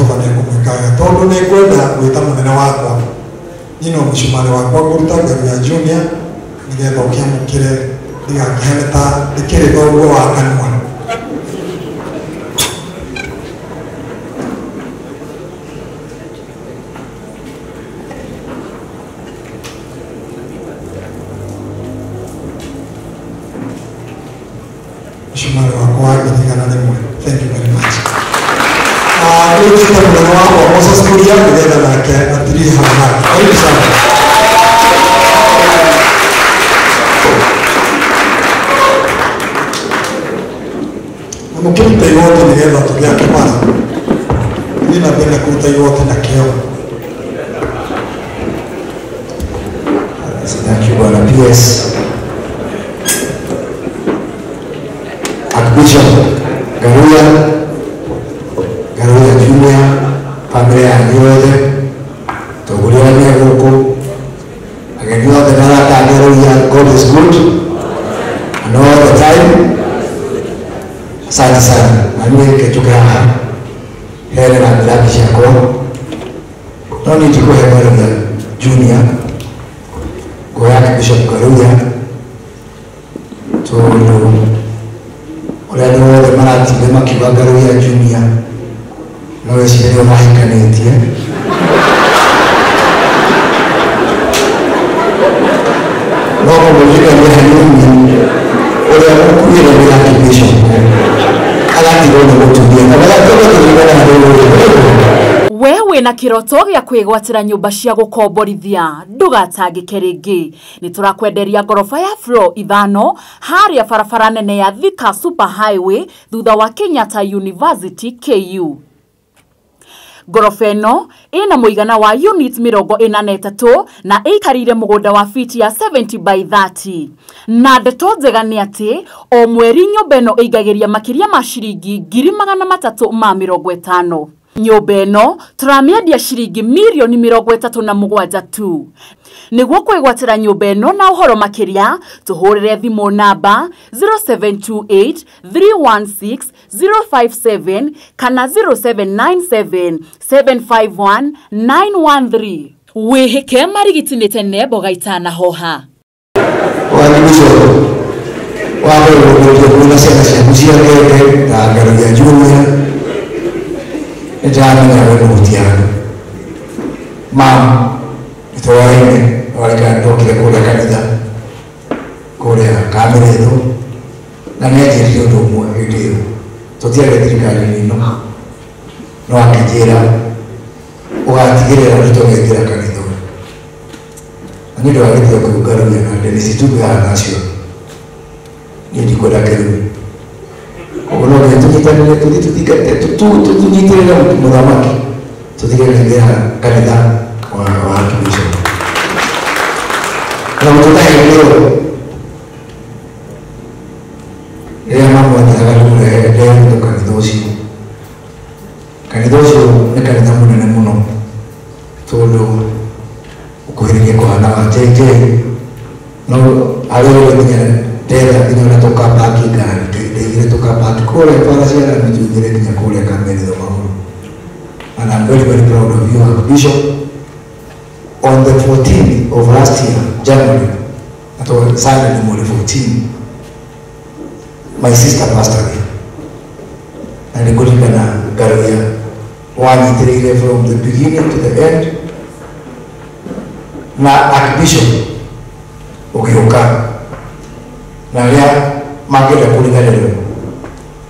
Jehova nĩ ekũmwĩkaga tondũ nĩ ngwenda gwĩta mũnene wakwa niĩ no mũcumarĩ wakwa ngũruta Ngaruiya Junior nĩgetha ũkĩamũkĩre ndigakĩhane ta ndĩkĩrĩ thoguo wa kanua. Mũcumarĩ wakwa wa 100,000. Thank you very much. Nĩnjĩte mũnene wakwa Moses Kuria nĩgetha nake atirihe hau hake. Karibu sana. Na mũkĩruta igoti nĩgetha tũgĩake bara. Thiĩ na mbere kũruta igoti na kĩo. Thank you, Bwana PS. Archbishop Ngaruiya, Ngaruiya Junior, familia yanyu yothe, tongoria arĩa me gũkũ, ageni othe na arata a Ngaruiya, God is good and all the time. Asante sana. Na niĩ reke njũke haha here na mĩrangi ciakwa, no niĩ ndikũhe Ngaruiya Junior, ngũhe Archbishop Ngaruiya tondũ ũrĩa andũ othe maratinda makiuga Ngaruiya Junior no wecirie nĩo mahikanĩtie. No kũmũririkania hanini ũrĩa ũkuire nĩ Archbishop agatigwo nĩ mũtumia kana tũgũtirikana harĩ ũyũ. We wĩna kĩroto gĩa kwĩgwatĩra nyũmba cia gũkomborithia ndũgatangĩke rĩngĩ. Nĩ tũrakwenderia ngoroba ya floor 5 harĩa barabara nene ya Thika Super Highway thutha wa Kenyatta University KU. Ngoroba ĩno ĩna mũigana wa unit 43 na ĩikarĩire mũgũnda wa fiti ya 70 by 30. Na ndeto njega nĩ atĩ o mweri nyũmba ĩno ĩingagĩria makĩria ma ciringi 350,000. Nyũmba ĩno tũramĩendia ciringi mirioni 37 tu. Nĩguo kwĩgwatĩra nyũmba ĩno na ũhoro makĩria tũhũrĩre thimũ namba 0728 316 057 kana 0797 751 913. Wĩhĩke marigiti nĩ tene mboga itanahoha. Archbishop wa mbere gũkũria kwĩna ciana ciaku cia ngenge ta Ngaruiya Junior nĩ ndĩramenya we mũhuti yaku. Mam, nĩtũraine warĩka ndokire kũrĩa kanitha kũrĩa Kamĩrĩthũ na nĩanjĩrire ũndũ ũmwe hĩndĩ ĩyo tũtiarĩ thirikari-inĩ ĩno, no akĩnjĩra ũgatigĩrĩra nĩ tũgekĩra kanitha ũyũ. Na nĩ ũndũ wa gĩtĩo kĩu Ngaruiya na Dennis Itumbi haha na acio niĩ ndikwenda kĩrumi. Koguo no nginya tũnyitanĩre tũthiĩ tũthingate tũnyitĩrĩre mũthamaki tũthire kũingĩra kanitha wa Archbishop. Na gũtũtahe ĩyo rĩrĩa mamu athiaga kũrehe nderutwo kanitha ũcio. Kanitha ũcio nĩ kanitha mũnene mũno tondũ ũkuhĩrĩria kũhana wa JJ no harĩa ũrĩ nginya ndetha nginya ũrĩa tũkapaki ngari ndaigire tũkapaki kũrĩa bara cia rami tũingĩre nginya kũrĩa Kamĩrĩthũ magũrũ. And I'm very, very proud of you, Archbishop. On the 14th of last year, January, that was Sunday, the 14th, my sister passed away. And the Kulikana Ngaruiya wanyitĩrĩire from the beginning to the end. Na Archbishop ũgĩũka na arĩa mangĩenda kũriganĩrwo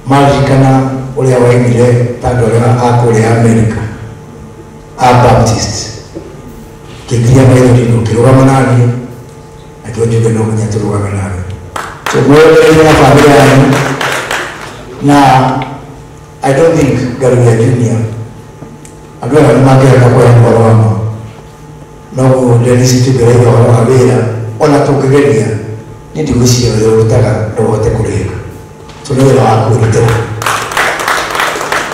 maririkana ũrĩa wainire ta andũ arĩa a kũrĩa America a Baptist kĩngiria maithori ũkĩrũgama naniĩ nakĩo njuge no nginya tũrũgame nawe. So mwereire na bamĩrĩ yanyu na I don't think Ngaruiya Junior andũ aya nĩ mangĩhota kũheana ũhoro wa ma no Dennis Itumbi arauga ũhoro wa wĩra ona tũngĩgeria niĩ ndigwĩciria wĩra ũrutaga no ũhote kũrĩhĩka so nĩ wĩra wa kwĩrutĩra.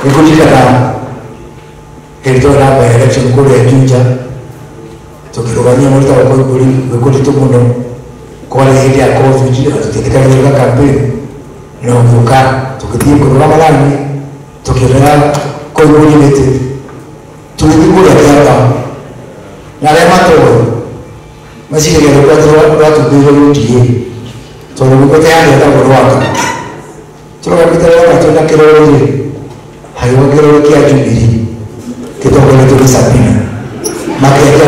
Nĩ kũririkana hĩndĩ twarĩ na by election kũrĩa Juja tũkĩrũgamia mũrutagwo Koimbũri gwĩ kũritũ mũno kwarĩ hĩndĩ ya COVID na tũtietĩkagĩrĩra campaign no ũgĩũka tũgĩthiĩ kũrũgama naniĩ tũkĩonera Koimbũri mĩtĩ Rwaka na arĩa matũĩ meciragia rũgwate rwatungĩire UDA tondũ rũgwate yarĩ etagwo Rwaka. Tũrũgamĩte Rwaka twĩna kĩrori rĩ, hagĩũka kĩrori kĩa Jubilee gĩtongoretio nĩ Sabina makĩanjia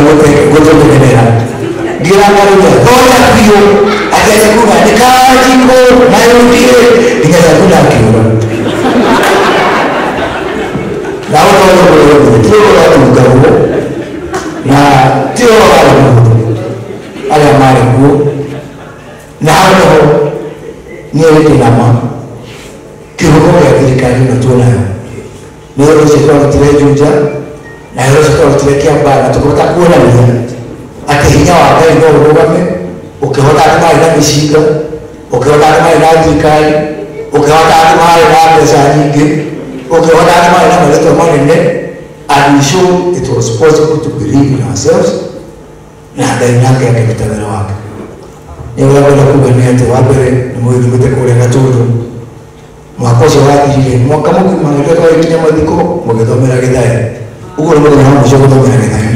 gũtũmenerera ngĩrakarĩria thoya biũ akĩanjia kuga nĩ Kanjikũ na UDA nginya Sabina akiura. Na ũtonye mũrĩmi ti ũguo rwatungagwo na ti ũguo warĩ mũhũthũ arĩa marĩ kuo. Na hau nĩho niĩ ndĩ na ma kĩhumo gĩa thirikari ĩno tuonayo nĩ ũndũ ũcio twarutire Juja na ũndũ ũcio twarutire Kiambaa na tũkĩhota kuonania atĩ hinya wa Ngai no ũrũgame ũkĩhota andũ marĩ na mĩcinga, ũkĩhota andũ marĩ na thirikari, ũkĩhota andũ marĩ na mbeca nyingĩ, ũkĩhota andũ marĩ na marĩtwa manene. And we showed it was possible to believe in ourselves na Ngai nake akĩruta wĩra wake. Nĩ ũrĩa ngwenda kuga nĩ atĩ wa mbere nĩ mwĩthimĩte kũrĩa Gatũndũ mwaka ũcio wathirire mwaka mũgima rĩrĩa twagĩkinya mathiko mũgĩthomera Gĩthaĩ. Ũguo nĩ mũthenya wa mũico gũthomera Gĩthaĩ.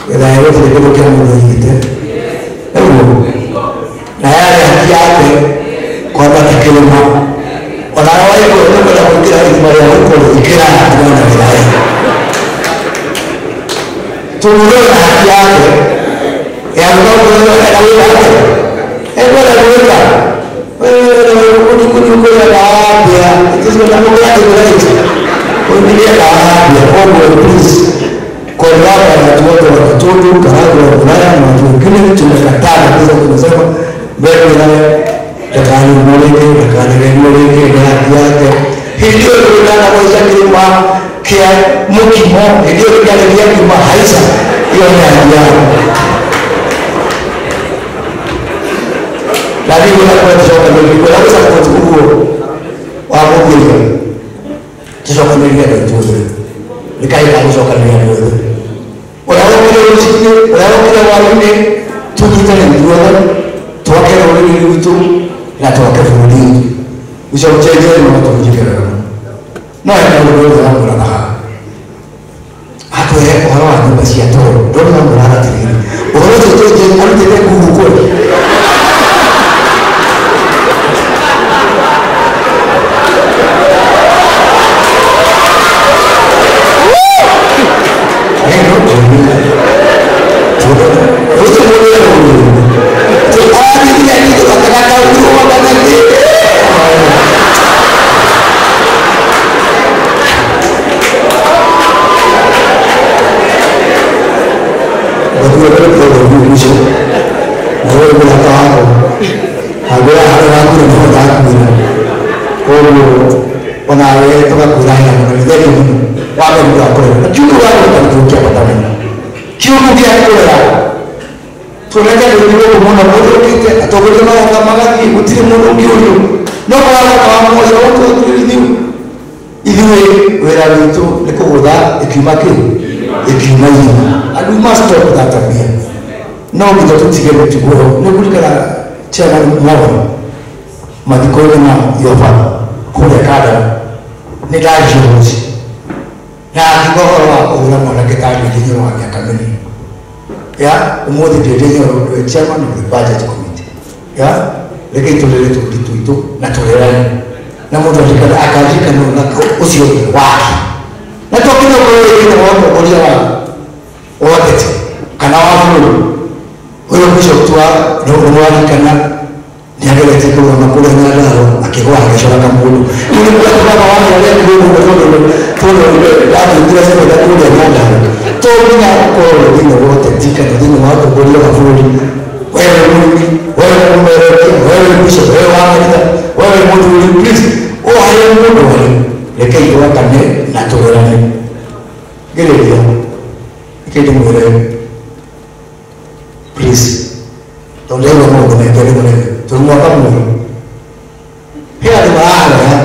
Gĩthaĩ gũtirĩ kĩndũ kĩa mũndũ oigĩte ũguo na yarĩ haki yake kwambata kĩrĩma ona waigua nĩkwenda gwĩkĩra irima rĩa gũkũrũ ĩkĩra tigana na Gĩthaĩ. Tũmũrĩre na haki yake ya gũtongoria ena wĩra ake ekwenda gwĩka please kwa niaba ya watu wote wa Gatundu, Karagwe, wa Ulaya na watu wengine tumekataa kabisa, tumesema mbele naye ndakalimulike ndakaligemulike na haki yake. Hii ndio kulingana na maisha kilima kia mukimo ndio kinalegea kima haisa hiyo ni haki yao. Lakini kuna kwa tushoka kwa support huo wa mugire tushoka ndio ndio nikaika gũcokanĩrĩria andũ othe ũrĩa wokire rũcinĩ ũrĩa wokire hwaĩ-inĩ tũnyitane ithuothe twake rũrĩrĩ rwitũ na twake bũrũri witũ. We shall change no tũhunjike wega mũno. No hena ũndũ ũrĩa wamũratha haha atwĩre ũhoro wa nyũmba cia toro ndona wamũratha atĩrĩrĩ ũhoro ũcio tũnjĩ arutĩte Google kweli. And we must stop that tabia. No nginya tũtige mĩtugo ĩyo. Nĩ ngũririkana chairman Mwaura mathiko-inĩ ma Yoba kũrĩa Kandara nĩ ndario rũciũ na akiuga ũhoro wa kũhũra mwanake ta Ndindi Nyoro wa mĩaka mĩnini. Ya ũmũthĩ Ndindi Nyoro nĩwe chairman of the budget committee. Ya reke tũrere tũrĩ twitũ na tũrerane na mũndũ aririkane akaririkana na ũcio ũngĩ wake na to nginya ũkorwo wĩkĩte wa ũtongoria wa ũteti kana wa bũrũri. Ũyũ bishop tu wa nĩmũraririkana nĩageretie kũrũgama kũrĩa Nyandarua akĩgũa agĩcora kamũndũ. Rĩu nĩ kuga baba wa arĩa kũrũgama tondũ ndatuĩkire ceneta kũrĩa Nyandarua. To nginya ũkorwo wĩ thĩinĩ wa ũteti kana thĩinĩ wa ũtongoria wa bũrũri, wewe mũrĩmi, wewe mũmerekia, wewe bishop, wewe wa kanitha, wewe mũthuri, please o harĩa mũndũ arĩ rekei twakane na tũrerane. Ngĩrĩria reke ndĩmwĩre please tondũ ndaigua maũndũ maingĩ nĩ mũnene tũrĩ mwaka mwerũ he andũ marahoya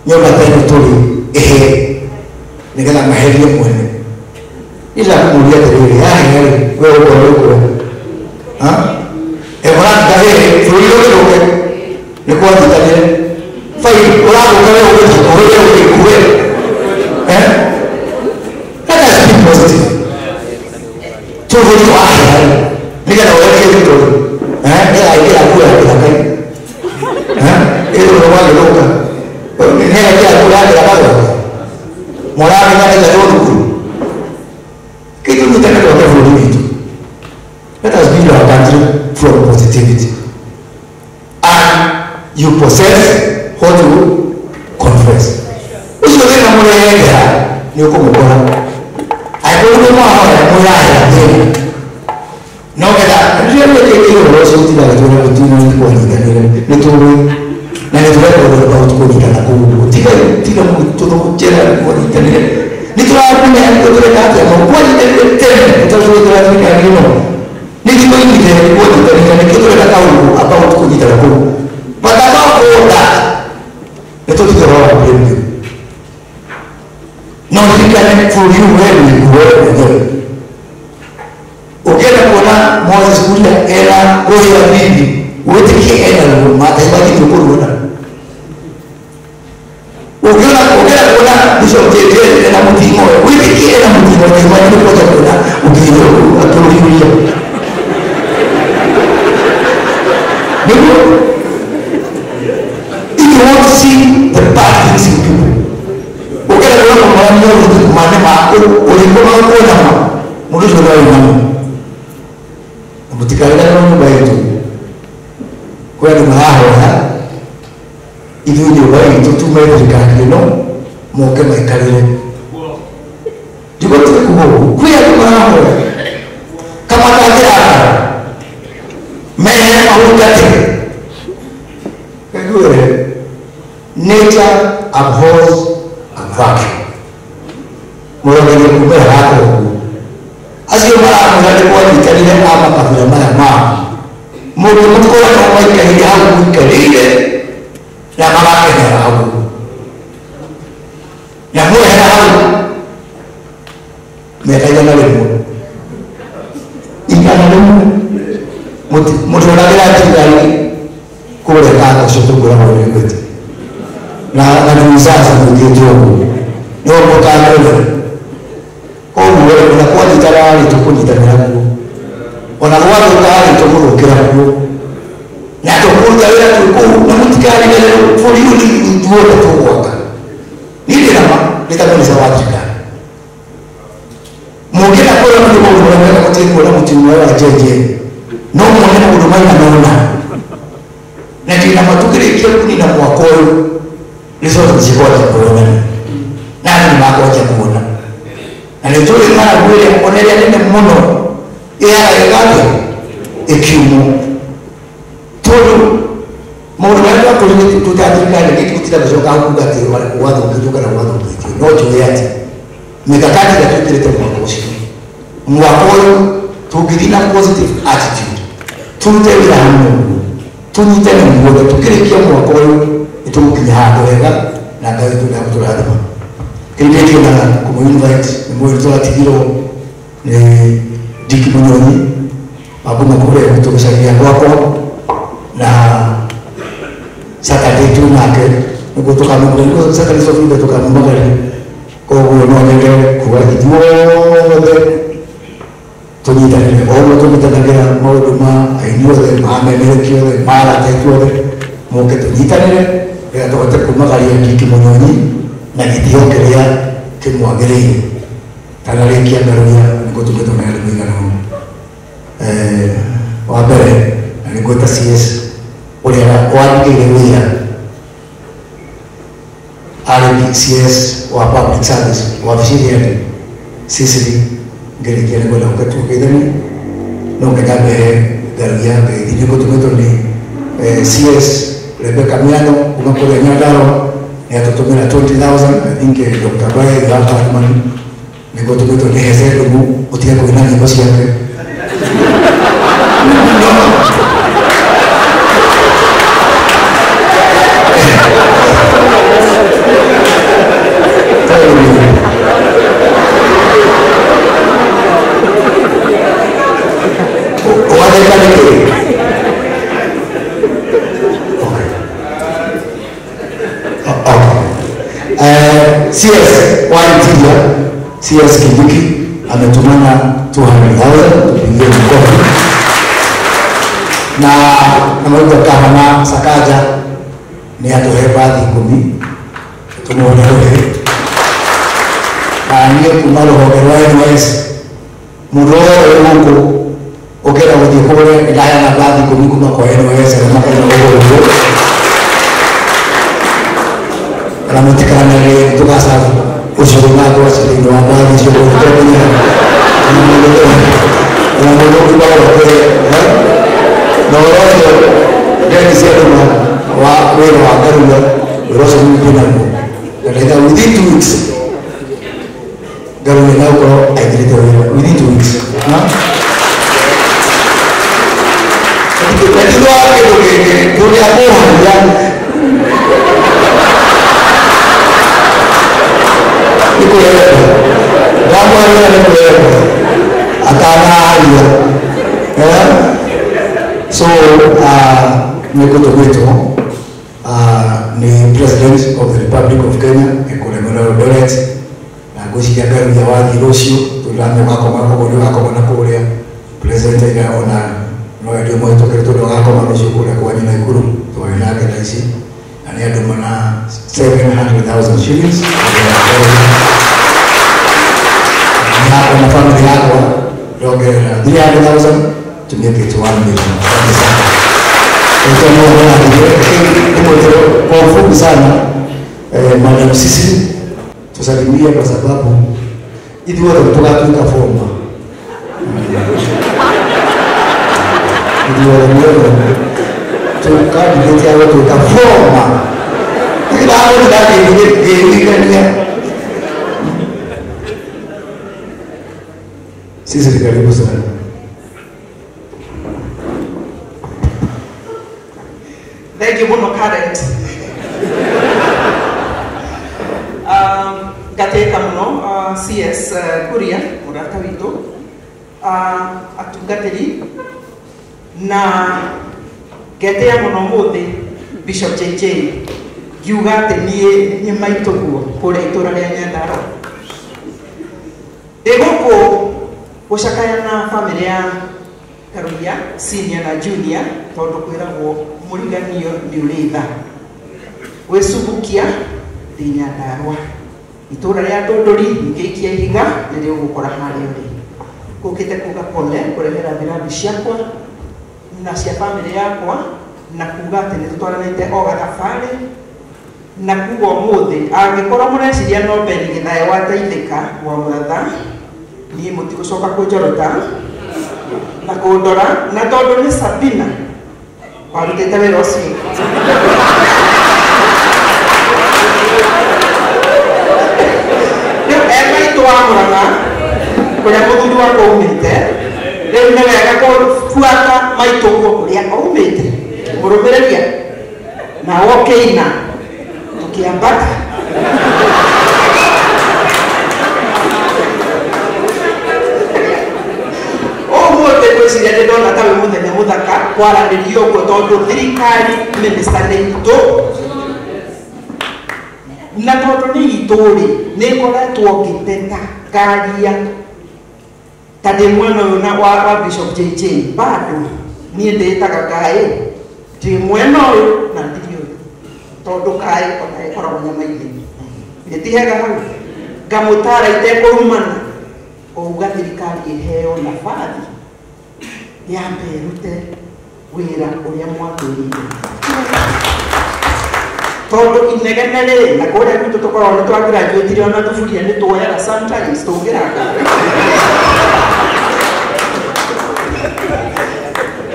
nyũmba ta ĩno tũrĩ ĩhĩe nĩgetha maherie mwene. Ila kũmũria atĩrĩrĩ yahĩa rĩ we ũkorwo ũkũre ĩmũratika hĩrĩ bũrũri ũgĩthũke nĩ kwanyitanĩre faili ũrathũka we ũgĩthiĩ ũhũre ũgĩkue Mũramenya nĩ thukuru. Kĩndũ nyitane twake bũrũri witũ. Let us build our country from positivity. And you possess what you confess. Ũcio thĩna mũrehera nĩ ũkũmũkora. Angĩkorwo nĩ mwahoya mũrahera thĩna. No getha rĩrĩa mwĩkĩte ũhoro ũcio mũtigaga tũrĩa gũtirĩ kwanyitanĩra nĩ tũĩ na nĩ tũreka ũndũ about kũnyitana kũu tiga tiga tũthũnjĩra kwanyitanĩra nĩ tũramenya nĩ tũreka atĩa kwanyitanĩra tene tũtarĩ tũrathirikari ĩno nĩ tũnyitĩre kwanyitanĩra nĩkĩo tũreka kaũndũ about kũnyitana kũu but above all that nĩ tũtige ũhoro wa blame game. No ririkane bũrũri ũyũ we wĩkuo mwenyewe. Ukienda kuona Moses Kuria ena roho ya bibi witikie ena ruo mataifa kitukuruona. Ukiona ukienda kuona Bishop JJ ena mutingo witikie ena mutingo mataifa kitukuruona kuona ukiyo atururia. Ndio if you want to see the bad things in people ukienda kuona mwana mane mako ulikuwa kuona mundu ucio ndari namo mũtikarigane nyũmba itũ kwĩ andũ marahoya ithuĩ nyũmba itũ tume thirikari ĩno moke maikarĩre ndigũtige kuga ũguo kwĩ andũ marahoya kamatangĩraka mehere mahungate ngwĩre nature abhors a vacuum mũrogerie kumĩra gaka ũguo acio maramwĩra nĩ mwanyitanire a makabira maya mao mũndũ mũtikoretwo maikarĩire hau mũikarĩire na magakenera hau na mwehera hau mĩaka 100 100 mũtũragĩra thirikari kũrĩa kanga ũcio tũngũragwo nĩ na na mũingĩte ũguo no mũkanũre koguo ona kwanyitana rĩ tũkũnyitanĩra kuo ona gwathũka rĩ tũgũthũkĩra kuo na tũkũruta wĩra twĩ kũu na mũtikariganĩrwo bũrũri ũyũ nĩ ithuothe tũgwaka niĩ ndĩ na ma nĩ ta mũnĩca wa thirikari mũngĩenda kuona mũndũ maũndũ marĩa mega mũtige kuona mũtino wa njenje no muone maũndũ maigana ũna na ndĩ na ma tũkĩrĩkia kũnina mwaka ũyũ result cikwanjia kuonana na andũ nĩ makwanjia kuona na nĩ tũĩ ng'aragu ĩrĩa ona ĩrĩa nene mũno ĩyaga ĩgatĩa ĩkiumwo tondũ maũndũ marĩa twakorire twĩ ta thirikari nĩ tũgũtinda gũcoka hau kuga atĩ gwathũkĩtio kana gwathũkĩtio no njũĩ atĩ mikakati ĩrĩa twĩkĩrĩte mwaka ũcio mwaka ũyũ tũngĩthiĩ na positive attitude tũrute wĩra hamwe ũguo tũnyitane muothe tũkĩrĩkia mwaka ũyũ nĩ tũgũkinya handũ hega na Ngai witũ nĩ egũtũrathima. Kĩrĩa ndĩkĩendaga kũmũ-invite nĩ mũndũ tũratigirwo nĩ Dick Munyonyi wa kuma kũrĩa gwitũ gĩcagi gĩa gwakwa na Saturday tu nake nĩguo tũkamũmagaria Saturday Sofia tũkamũmagaria koguo no nyende kuga ithuothe tũnyitanĩre o ũguo tũnyitanagĩra maũndũ ma aini othe ma memereki othe ma arata aitũ othe moke tũnyitanĩre nĩgetha tũhote kumagaria Dick Munyonyi na gĩtĩo kĩrĩa kĩmwagĩrĩire tanarĩkia ngaruria nĩguo tũgĩtwo na andũ maigana ũna wa mbere na nĩ ngwĩta CS ũrĩa wandĩkĩire wĩra arĩ CS wa public service wabici ĩrĩa ndĩ Sicily ngĩrĩkia nĩ ngwenda gũkĩtũgeithania no nginya mbehe ngaruria ngeithi nĩ ngũtũmĩtwo nĩ CS Rebecca Miano kuma kũrĩa Nyandarua nĩ atũtũmĩra 20,000 I think Dr. Bae you have that money nĩ ngũtũmĩtwo nĩ Heze Ndung'u ũtige kũina nyĩmbo ciake CS wa Interior, CS Kindiki ametumana 200,000 tupigie mkono. Na namwita Kahana Sakaja ni atuhe bathi 10 tumuone rohe. Niĩ kuma rũhonge rwa NYS mũndũ wothe wĩ gũkũ ũkĩenda gũthiĩ kũrĩa nĩndaheana bathi 10 kuma kwa NYS arĩa makaina gũkũ ũguo na mũtikanage tũgacabu ũcũrũ na ngwaci thĩinĩ wa bathi icio tũmenya na mũndũ ũkiuga gwake na ũhoro ũcio Dennis Eduma wa wĩra wa Karua wĩra ũcio ningĩ naguo na ndaitha within 2 weeks Karua na ũkorwo aingĩrĩte wĩra within 2 weeks na thutha wa kĩndũ kĩngĩ tũrĩa kũharia nĩ kwĩyenda ndamwĩra nĩ kwĩyenda atanaharia. So nĩ ngũtũgwĩtwo nĩ President of the Republic of Kenya ekũremera Eldoret na ngwĩciria Ngaruiya wathiĩ rũciũ tũramenya ũgakoma ũguo nĩ ũgakoma na kũrĩa President aiga ona no endio mũhĩtũkĩre tondũ agakoma rũciũ kũrĩa kwanyu Naikuru twarĩ nake thaa ici na nĩ andũ mana 700,000 shillings yakwa na family yakwa ndongerera 300,000 to make it 1 million. Kwa ufupi sana Madam Sisi tusalimie kwa sababu ithuothe tũgatuĩka forma ithuothe tũkandidate ya gũtuĩka forma ngĩririkania. Sisi ni karibu sana. Thank you muno current. Ngatĩka mũno CS Kuria mũrata witũ atungatĩri na ngetĩa mũno mũthĩ Bishop JJ ngiuga atĩ niĩ nĩ maitũ guo kũrĩa itũra rĩa Nyandarua. Ndĩ gũkũ gũcakaya na famĩlĩ ya Karuiya senior na junior tondũ kwĩragwo mũriganio nĩ ũrĩ tha gwĩcumbukia ndĩ Nyandarua itũra rĩa Ndũndũri ngĩikia ihiga nĩrĩo ũgũkora harĩa ũrĩ. Ngũkĩte kuga pole kũrehera rambirambi ciakwa na cia famĩlĩ yakwa na kuga atĩ nĩ tũtwaranĩte o gathabarĩ na kuga ũmũthĩ angĩkorwo mũreciria no Ben Gĩthae wateithĩka wa mũratha niĩ mũtigũcoka kũnjorota na kũndora na tondũ nĩ Sabina warutĩte wĩra ũcio. Rĩu e maitũ wa Mũrang'a kũrĩa mũthuri wakwa aumĩte rĩu nĩ wega kũbuata maitũ guo kũrĩa aumĩte mũrũmĩrĩria nawe ũkĩina tũkĩambata. Ũmũthĩ ngwĩciria nĩ ndona ta wĩ mũthenya mũthaka kwaranĩria ũguo tondũ thirikari minister nĩ itũ na tondũ nĩ itũ rĩ nĩ ngoretwo ngĩteta ngaria ta ndĩ mwena ũyũ na wa Bishop JJ bado niĩ ndĩĩtaga kaĩ ndĩ mwena ũyũ na ndirĩ ũyũ tondũ kaĩ ona ĩkoragwo nyama-inĩ gĩtihega hau ngamũtara itekũrumana ouga thirikari ĩheo nabathi yambe ĩrute wĩra ũrĩa mwatwĩrĩire tondũ inegene rĩ na kũrĩa gwitũ tũkoragwo nĩ twagraduatire ona thuburia nĩ tuoyaga sometimes tũngĩranga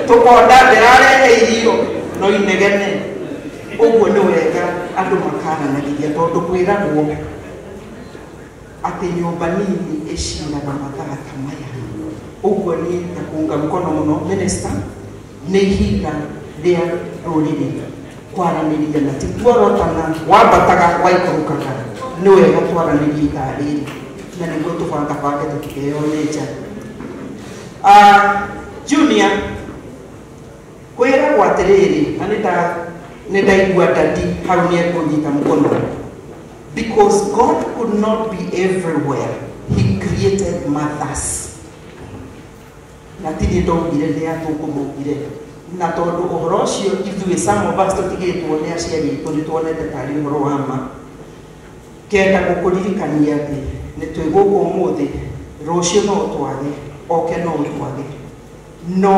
tũkonda ndĩrarehe irio no inegene ũguo nĩ wega andũ makaranagĩria tondũ kwĩragwo atĩ nyũmba nini ĩciraga mathaa ta maya ũguo niĩ ndakuunga mkono mũno minister nĩ ihinda rĩa rũrĩrĩ kwaranĩria na ti kuorotana wambataga waikũrũkaga nĩ wega twaranĩrie ithaa rĩrĩ na nĩguo tũbangabange tũtikeyone nja. Junior kwĩragwo atĩrĩrĩ na nĩ ndaigua dadi hau nĩ ekũnyita mũkono because God could not be everywhere he created mothers na ti niĩ ndaugire nĩ atũkũmaugire na tondũ ũhoro ũcio ithuĩ some of us tũtigĩtwo nĩ aciari aitũ nĩ tuonete tarĩ ũhoro wa ma kenda gũkũririkania atĩ nĩ twĩ gũkũ ũmũthĩ, rũciũ no twage, oke no twage, no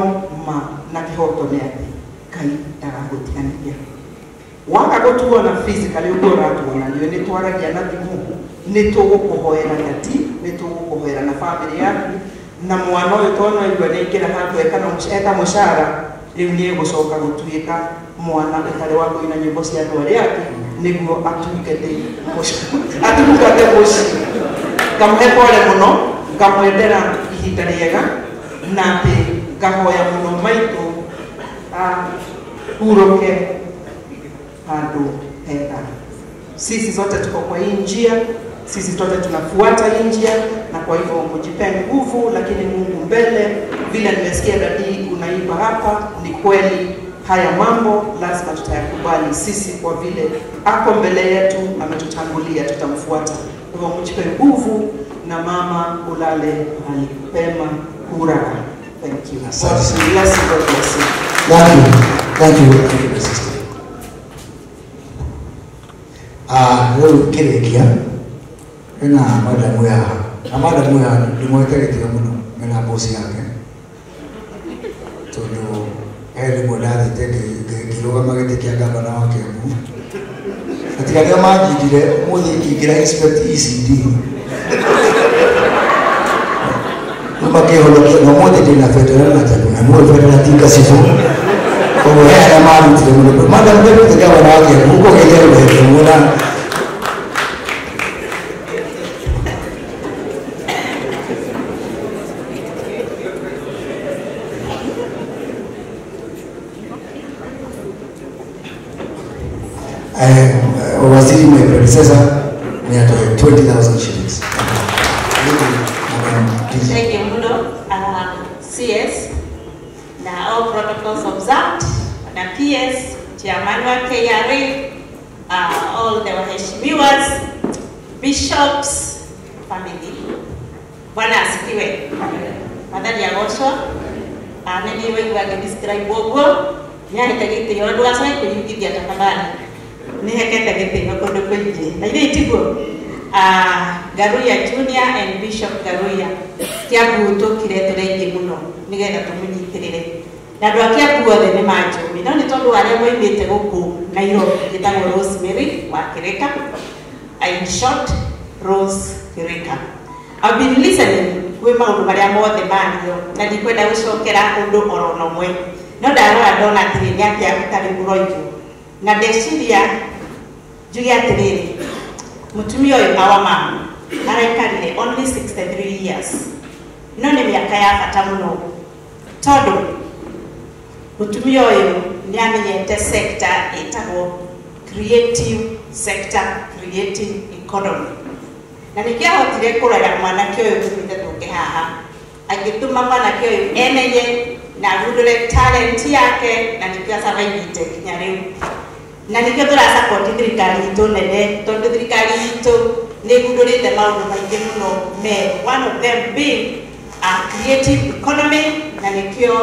ma na kĩhoto nĩ atĩ Ngai ndagagũtiganĩria. Waga gũtuona physically ũguo ũratuona, nĩũĩ nĩ twaragia na thimũ, nĩ tũgũkũhoera dati, nĩ tũgũkũhoera na famĩlĩ yaku, na mwana ũyũ tondũ aigua nĩ aingĩra handũ eka mũcara, rĩu nĩ egũcoka gũtuĩka mwana ũtarĩ wa kũina nyĩmbo cia andũ arĩa angĩ, nĩguo atungate mũciĩ. Ngamũhe pole mũno, ngamwendera ihinda rĩega, na atĩ ngahoya mũno maitũ ahurũke handũ hega. Sisi zote tuko kwa hii njia, sisi zote tunafuata hii njia, na kwa hivyo mjipe nguvu, lakini Mungu mbele. Vile nimesikia dadi unaimba hapa, ni kweli haya mambo lazima tutayakubali sisi, kwa vile ako mbele yetu, ametutangulia, tutamfuata. Kwa hivyo mjipe nguvu, na mama ulale mahali pema, huraka. Thank you. God bless you. God bless you. Thank you. Thank you. Thank you, sister. Rĩu kĩrĩkia ĩna madamu ya na madamu ya ndĩmwete gĩtĩo mũno mena bosi yake, tondũ he rĩmwe ndathiĩte ngĩrũgama gĩtĩ kĩa gavana wa Kiambu, na tiga arĩa manjindire ũmũthĩ ingĩra inspect ECD rĩu makĩhonokia, na ũmũthĩ ndĩna bendera na tondũ na mũĩ bendera ti ngacibũ, koguo he arĩa marutire mũno. Madam deputy gavana wa Kiambu ũkũgeithia rũhenge muona. Waziri my predecessor ni atoe 20,000 shillings. Thank you muno, CS na all protocols observed, na PS, chairman wa KRA, all the waheshimiwas, bishops, family. Bwana asifiwe. Madhari ya gocwo, nĩ waigua ngĩdescribe ũguo, nĩahete gĩtĩo, ndũgacoke kũnyingithia tafadhali. Nĩhekete gĩtĩo kũndũ kũingĩ. Na ithuĩ tiguo? Ngaruiya Junior and Bishop Ngaruiya, Kiambu tũkire tũrĩ aingĩ mũno nĩgetha tũmũnyitĩrĩre. Na andũ a Kiambu othe nĩ manjũĩ, no nĩ tondũ arĩa moimĩte gũkũ Nairobi njĩtagwo Rosemary wa Kireka, in short Rose Kireka. I've been listening kwĩ maũndũ marĩa mothe mario, na ndikwenda gũcokera ũndũ oro na ũmwe, no ndarora ndona atĩrĩ nĩ atĩa ũtarĩ ũroigwo, na ndeciria njuge atĩrĩrĩ, mũtumia ũyũ our mama araikarire only 63 years, no nĩ mĩaka ya bata mũno, tondũ mũtumia ũyũ nĩ amenyete sector ĩtagwo creative sector, creative economy, na nĩkĩo ahotire kũrera mwanake ũyũ tũmĩte tũke haha, agĩtũma mwanake ũyũ emenye na agundũre talent yake, na nĩkĩo asurvivĩte nginya rĩu. Na nĩkĩo tũrasupport thirikari itũ nene, tondũ thirikari itũ nĩ ĩgundũrĩte maũndũ maingĩ mũno meru, one of them being a creative economy, na nĩkĩo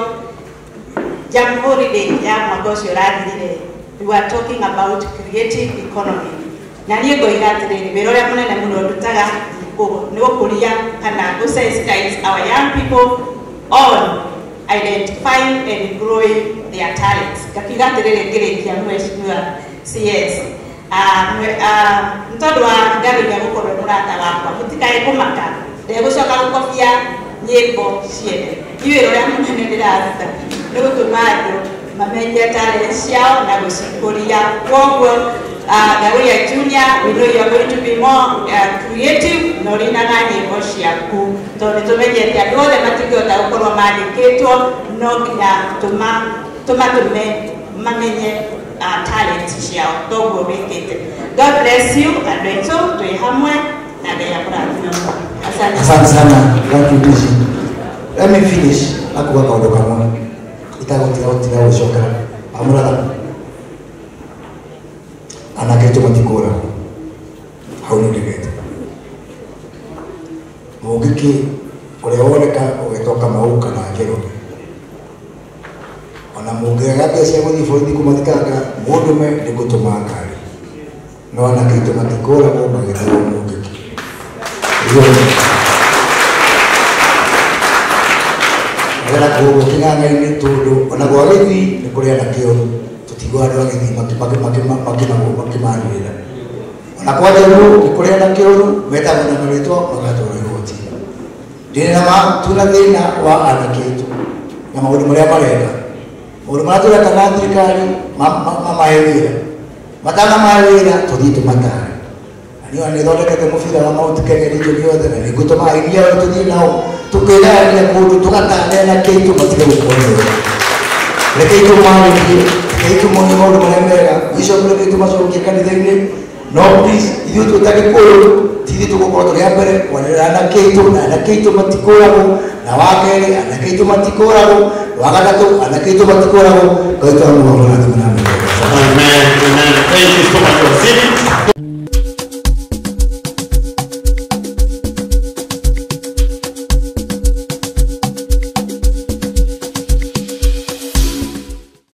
Jamhuri Day ya mwaka ũcio ũrathirire, we were talking about creative economy. Na niĩ ngoiga atĩrĩrĩ, wĩra ũrĩa mũnene mũno ndutaga nĩ gũkũria kana gũ-sensitize our young people on identifying and growing their talents. Ngakiuga atĩrĩrĩ ngĩrĩkia mheshimiwa CS, nĩ tondũ wa Ngaruiya gũkorwo mũrata wakwa, mũtikae kũmaka, ndegũcoka gũkobia nyĩmbo ciene. Niĩ wĩra ũrĩa mũnene ndĩraruta nĩ gũtũma andũ mamenye talent ciao na gũcikũria. Kwoguo Ngaruiya Junior, we know you are going to be more creative na ũrĩinaga nyĩmbo ciaku, tondũ nĩ tũmenyete andũ othe matingĩhota gũkorwo mandĩkĩtwo, no nginya tũmatũme mamenye talent ciao, toguo wĩkĩte. God bless you, andũ aitũ, twĩ hamwe na Ngai akũrathime mũno. Asante. Asante sana. Thank you, DG. Let me finish na kuga kaũndũ kamwe itagũtiga gũtiga gũcokera. Amũratha anake aitũ matikũragwo, hau nĩ ndegete. Mũngĩkĩ ũrĩa woneka ũgetwo Kamau kana Njoroge, ona mũngĩaga mbia cia gũthiĩ borithi kũmathitanga, mũndũme nĩ gũtũma ngari, no anake aitũ matikũragwo magĩthagwo mũngĩkĩ. gũkũ kĩng'ang'a-inĩ tondũ ona gwa Gĩthii nĩ kũrĩ anake oru tũtigua andũ a Gĩthii makĩmanĩrĩra ona kwa Jaluo nĩ kũrĩ anake oru metagwo na marĩtwa magatwarwo igoti. Ndĩrĩ na ma tuna thĩna wa anake aitũ na maũndũ marĩa mareka maũndũ marĩa tũreka na thirikari mamahe wĩra matanamahe wĩra tũthiĩ tũmatare. Na niĩ ona nĩthondekete mũbira wa Mount Kenya region yothe na nĩngũtũma aini ao tũthiĩ nao tũkĩgayania kũndũ tũgatare anake aitũ matige gũkorwo. Rekei tũmarĩrie, rekei tũmonie maũndũ marĩa mega, bishop rekei tũmacokie kanitha-inĩ. No please ithuĩ twĩ ta Gĩkũyũ ti ithuĩ tũgũkorwo tũrĩ a mbere kwanĩrĩra anake aitũ na anake aitũ matikũragwo, na wa kerĩ anake aitũ matikũragwo, wa gatatũ anake aitũ matikũragwo. Ngai tũramũhoya mũrathime na mĩthemba. Amen.